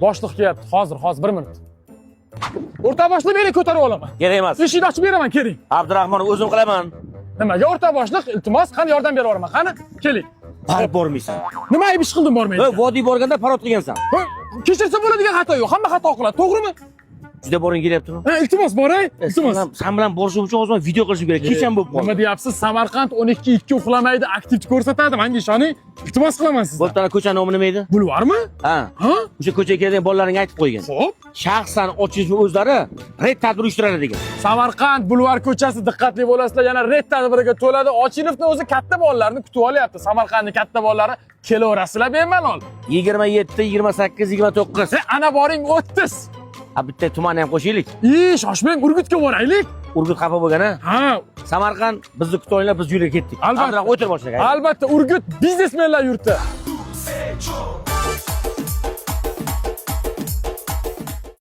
Boshliq kelyapti. Hozir, hozir, bir minut. O'rtoq boshliq, meni ko'tarib olaman. Kerak emas. Eshikni ochib beraman, keling. Abdurahmon, o'zim qilaman. Nimaga, o'rtoq boshliq? Iltimos, qani, yordam berib yuboraman. Qani, keling. Barib bormaysan. Nima ayb ish qildim bormaydi? Voy, vodiy borganda parod qilgansan. Kechirsa bo'ladigan xato yo'q. Hamma xato qiladi, to'g'rimi? Juda boring kelyaptimi? Ha, iltimos, boray. Iltimos. San bilan borishim uchun hozir video qilishim kerak. Kecham bo'lib qoldi. Nima deyapsiz? Samarqand 12 2 uxlamaydi, aktiv ko'rsatadi. Menga ishoning. Iltimos qilaman sizdan. Bo'pti, ana ko'chani nomi nima edi? Bulvarmi? Ha. Ha? O'sha ko'chaga keladigan bolalaringga aytib qo'ygin. Xo'p. Shaxsan ochingizni o'zlari reyd tadbir uyushtiradi degan. Samarqand bulvar ko'chasi, diqqatli bo'lasizlar, yana reyd tadbiriga to'ladi. Ochilovni o'zi katta bolalarni kutib olyapti. Samarqandning katta bolalari, kelaverasizlar bemalol. 27, 28, 29. E, ana boring 30. Ha, bitta tumanni ham qo'shaylik. I, shoshmang, Urgutga boraylik. Urgut xafa bo'lgan, ha? Ha, Samarqand, bizni kutib olinglar, biz yo'lga ketdik. Albatta. Abdurahmon, o'tir boshlaga. Albatta, Urgut biznesmenlar yurti. Secho.